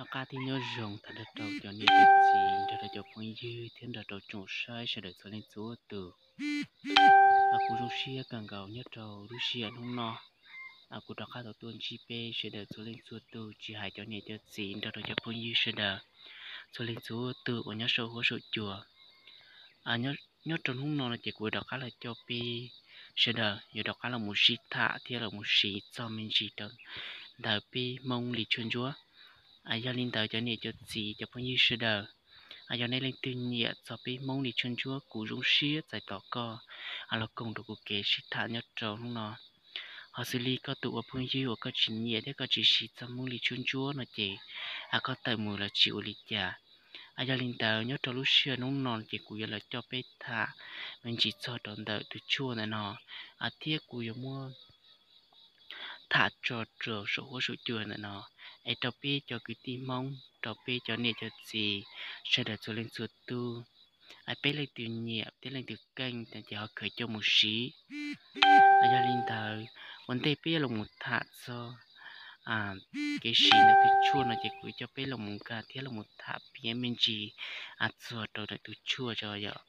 Rov qab thiab nyob zoo tag nrho rau cov niam cov txiv, nrog rau cov phooj ywg thiab nrog rau tsoom saib sawv daws txhua leej txhua tus. Kuv zoo siab kawg nkaus nyob rau lub sij hawm hnub no, kuv rov qab tau tuaj ntsib peb sawv daws txhua leej txhua tus, tsis hais cov niam cov txiv nrog rau cov phooj ywg sawv daws txhua leej txhua tus uas nyob saum huab saum cua. Nyob rau hnub no no ces kuv rov qab los coj peb sawv daws yuav rov qab los mus sib tham thiab los mus siv txog me ntsis rau ntawm peb Hmoob li tshuaj ntsuab. Yog li ntawd cov niam cov txiv cov phooj ywg sawv daws, yog nej leej twg nyiam txog peb Hmoob li tshuaj ntsuab, kuv zoo siab txais tos koj los koom rau kuv kev sib tham nyob rau hnub no. Ho xws li koj tus ua phooj ywg uas koj tsis nyiam thiab koj tsis siv txog Hmoob li tshuaj ntsuab no ces koj tawm mus los tsis ua li cas. Yog li ntawd nyob rau lub sij hawm hnub no ces kuv yuav los coj peb tham me ntsis txog rau ntawm tus tshuaj ntawm no, thiab kuv yuav muab tham tso rau saum huab saum cua ntawm no, es rau peb cov kwv tij Hmoob, rau peb cov niam cov txiv sawv daws txhua leej txhua tus, peb leej twg nyiam thiab leej twg keej ces ho khaws coj mus siv. Yog li ntawd ua ntej peb yuav los mus tham txog kev siv ntawm tus tshuaj no ces kuv coj peb los mus nkag thiab los mus tham piav me ntsis txog rau ntawm tus tshuaj tso yom.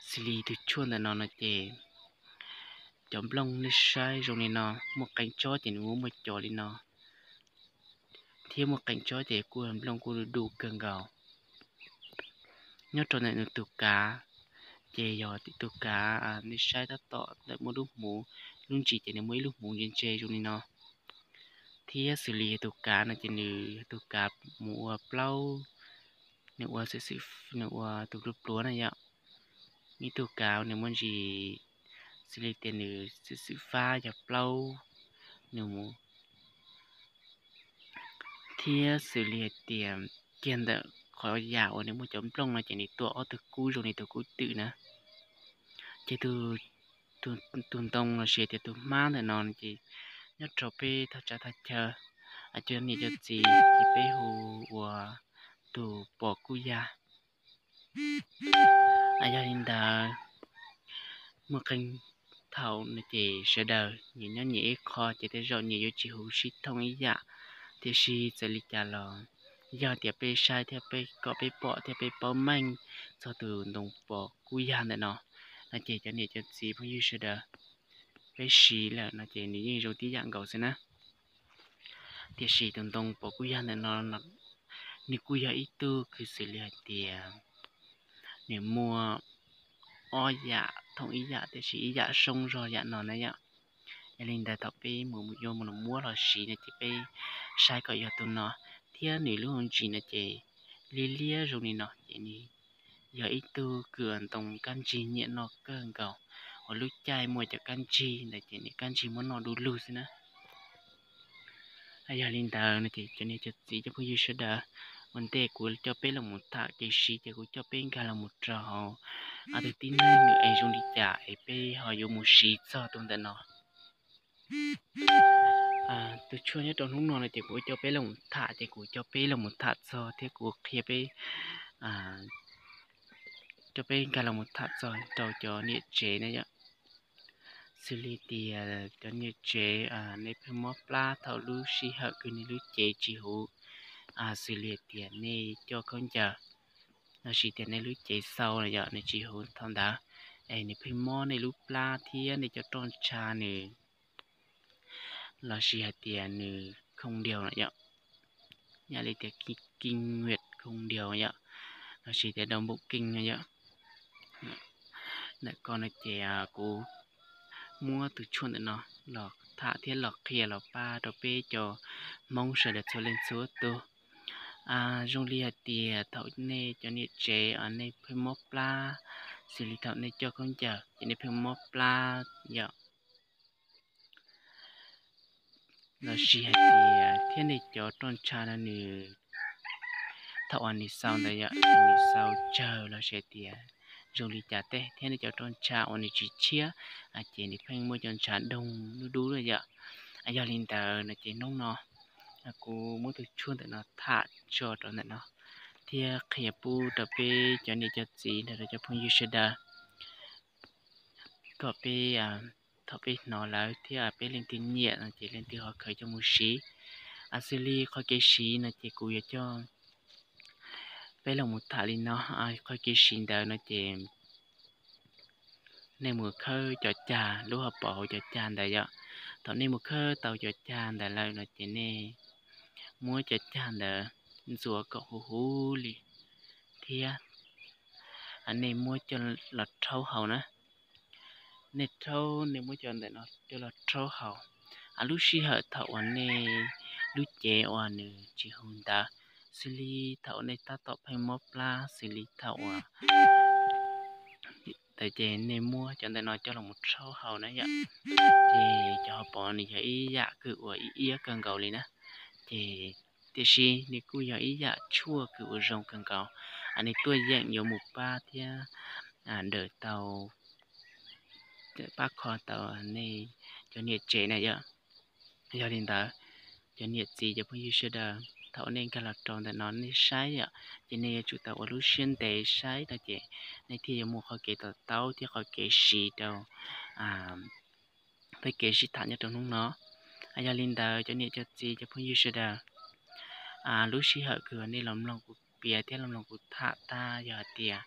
Xws li tus tshuaj ntawm no no ces cov nplooj nej saib zoo li no, muaj qee tsob ces nws muaj muaj cov li no, thiab muaj qee tsob ces kuj nplooj kuj du du kawg nkaus. Nyob rau ntawm nws tus kav, ces yog tus kav nej saib tab tom ntawm muaj lub hmuv, lub ntsis ces nws muaj ib lub hmuv ntse ntse zoo li no. Thiab xws li tus kav no ces nws tus kav mus ua plaub, nws ua xwm xwm, nws ua tus pluav pluav na yom. Ib tug kav nws muaj ntsis xws li tias nws xwm xwm fab yog plaub, nws mus. Thiab xws li hais tias kiag ntawm qhov yam uas nws muaj cov nplooj no ces nws tua ob tug kub zoo li tus kub twm na. Ces tus ntoo los sis tias tus hmab ntawm no ces nyob rau peb thaj tsam thaj chaw, cov niam cov txiv ces peb hu ua tus pom kub yag. Yog li ntawd, muaj qee thaum no ces sawv daws nyias nyob nyias ib qho ces tej zaum nyias yuav tsis hu sib thooj ib yam, tiam sis txawm li cas los yog tias peb saib thiab peb kom peb pom thiab peb paub meej txog tus ntoo pom kub yag ntawm no, no ces cov niam cov txiv phooj ywg sawv daws, peb siv lawm no ces nws yeej zoo tib yam nkaus xwb na. Tiam sis tus ntoo pom kub yag ntawm no, nws kuj yog ib tug kws xws li hais tias nws muaj ob yam thooj ib yam tiam sis ib yam soob zog yam no na yom. Yog li ntawd thaum peb mus yuav mus los muab los siv no ces peb saib kom yog tus no, thiab nws lub hauv ntsis no ces liab liab zoo li no ces nws yog ib tug kws ntoo kab ntsig nyiam noj kawg nkaus, uas lub caij muaj cov kab ntsig ntawd ces nws kab ntsig muab noj du lug xwb na. Yog li ntawd no ces cov niam cov txiv cov phooj ywg sawv daws, ua ntej kuv coj peb los mus tham kev siv ces kuv coj peb nkag los mus rau hauv tus tib neeg nws es zoo li cas es peb ho yuav mus siv txog tus ntawm no. Tus tshuaj nyob rau hnub no no ces kuv coj peb los mus tham ces kuv coj peb los mus tham txog thiab kuv qhia peb, coj peb nkag los mus tham txog rau cov niam tsev na yom. Xws li tias cov niam tsev, nej pheej mob plab thaum lub sij hawm kws nej lub cev tsis huv, xws li tias nej coj khaub ncaws, los sis tias nej lub cev xau los yom, nws tsis huv thaum ntawd, es nws pheej mob nej lub plab thiab nej cov roj ntsha nws, los sis hais tias nws khoo diaus no yom, yam li tias kinh nguyệt khoo diaus yom, los sis tias đau bụng kinh no yom. Ntawm ko no ces kuv muab tus tshuaj ntawm no los tham thiab los qhia los pab rau peb cov Hmoob sawv daws txhua leej txhua tus. Zoo li hais tias thaum nej cov niam tsev nej pheej mob plab, xws li thaum nej coj khaub ncaws ces nej pheej mob plab yom, los sis hais tias thiab nej cov roj ntsha no nws thaum uas nws xau ntawd yom, nws xau tsawg los sis hais tias zoo li cas tej thiab nej cov roj ntsha uas nws tsis tshiab, ces nws pheej muaj cov ntsha doog dub dub na yom. Yog li ntawd no ces hnub no kuv muab tus tshuaj ntawm no tham tso rau ntawm no thiab qhia pub rau peb cov niam cov txiv nrog rau cov phooj ywg sawv daws kom peb, thaum peb hnov lawm thiab peb leej twg nyiam no ces leej twg ho khaws coj mus siv. Xws li qhov kev siv no ces kuv yuav coj peb los mus tham li no. Qhov kev siv ntawd no ces nej mus khawb cov cag lub hauv paus hauv cov cag ntawd yom. Thaum nej mus khawb tau cov cag ntawd lawm no ces nej muab cov cag ntawd ntxuav kom huv huv li thiab nej muab coj los rhaub haus na. Nej rhaub, nej muab cov ntawm no coj los rhaub haus. Lub sij hawm thaum uas nej lub cev uas nws tsis huv ntawd, xws li thaum uas nej tab tom pheej mob plab, xws li thaum uas ntawd ces nej muab cov ntawm no coj los mus rhaub haus na yom. Ces cov hauv paus nws yog ib yam kws uas ib iab kawg nkaus li na. Ces tiam sis nws kuj yog ib yam tshuaj kws uas zoo kawg nkaus. Nws tuaj yeem yuav mus pab thiab nrhawv tau, pab kho tau nej cov niam tsev na yom. Yog li ntawd, cov niam txiv cov phooj ywg sawv daws, thaum nej nkag los rau ntawm no nej saib yom, ces nej yuav tsum tau ua lub siab ntev saib no ces nej thiaj yuav muaj qhov kev to taub thiab qhov kev siv rau peb kev sib tham nyob rau hnub no. Yog li ntawd cov niam cov txiv cov phooj ywg sawv daws, lub sij hawm kws nej los mloog kuv piav thiab los mloog kuv tham tag yog hais tias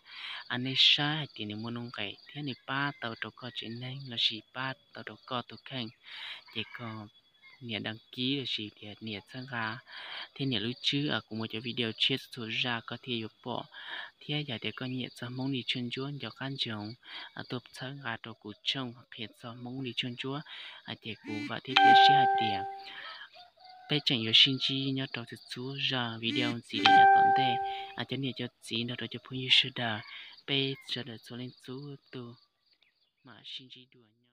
nej saib hais tias nws muaj nuj nqis thiab nws pab tau rau koj tsev neeg lossis pab tau rau koj tus kheej, ces koj nias đăng ký lossis tias nias txhawb nqa thiab nias lub tswb, kuv muaj cov video tshiab txhua txhua zaj koj thiaj yuav pom. Thiab yog tias koj nyiam txog Hmoob li tshuaj ntsuab nco qab ntsoov tuaj txhawb nqa rau kuv tshooj qhia txog Hmoob li tshuaj ntsuab, ces kuv vam thiab cia siab hais tias peb tseem yuav sib ntsib nyob rau txhua txhua zaj video ntxiv li yav tom ntej. Cov niam cov txiv nrog rau cov phooj ywg sawv daws, peb sawv daws txhua leej txhua tus mam sib ntsib dua nyob